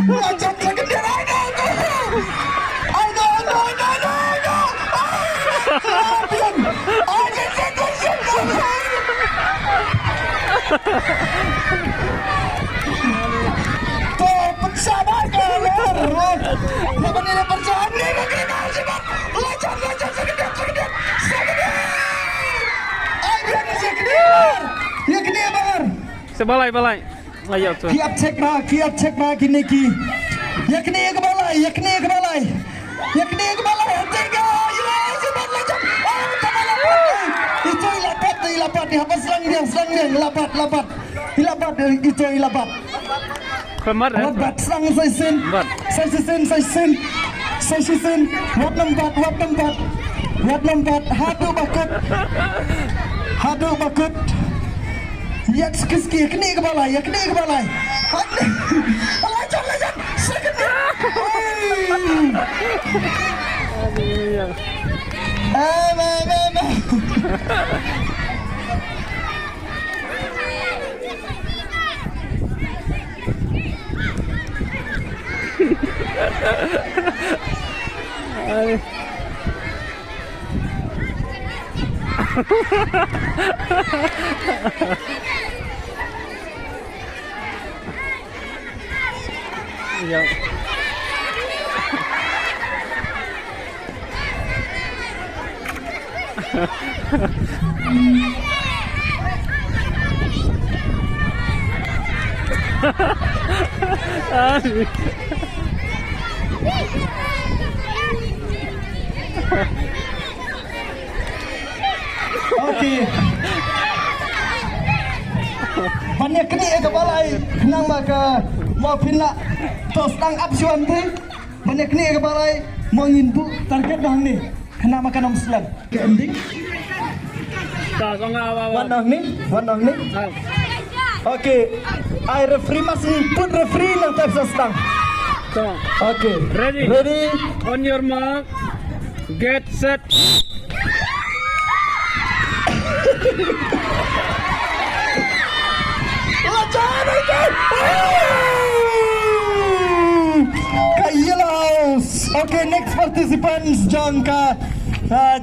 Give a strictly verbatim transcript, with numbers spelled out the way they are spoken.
Lajam sa khyndiat, ai no, no. Ai no, no, no, no, no. Ah! Champion. Ai, shit, shit, shit, shit, shit. To, pynshai ba ka ler. Naba ngi la pynshai, ngi ba ngi la pynshai. Lajam, lajam sa khyndiat, sa khyndiat, sa khyndiat. Ai, biang sa khyndiat. Ïa khyndiat ba ar. Sa balai, balai. Ayo tu. Ki ap check ma, ki ap check ma kine ki. Ïa kine ïa ka balai, ïa kine ïa ka balai. Ïa kine ïa ka balai, hynrei ka, ïa, ïa, ïa, ban lajam. Oh, tama la pat. Ito i la pat, i la pat, i hap slang biang, slang biang, la pat, la pat. I la pat, ito i la pat. Kemar, eh? La pat, slang sa shisien. Bat. Sa shisien, sa shisien. Sa shisien. Wat nym bat, wat nym bat. Wat nym bat. Haduh ba kut. Haduh ba kut. Ïa ski ski, kine ka balai, ïa kine ka balai. Balai jan, balai jan. Second. Hey. Aduh, ya. Em, em, em, em. Ai. Ya. Ai. Okay. Ban ïa knieh ïa ka balai, khnang ba ka, mo phin lah. To sdang ap shuwa te. Ban ïa knieh ïa ka balai, mo ngin buh target ba hangne. Khnang ba kan ym slem. Ka ending. Ka song ah, wa, wa. Wan hangne, wan hangne. Ah. Okay. Ai referee, mas put referee nangta sa sdang. Song. Okay. Ready? Ready? On your mark. Get set. Ka yellows. Okay, next participants jong ka, uh,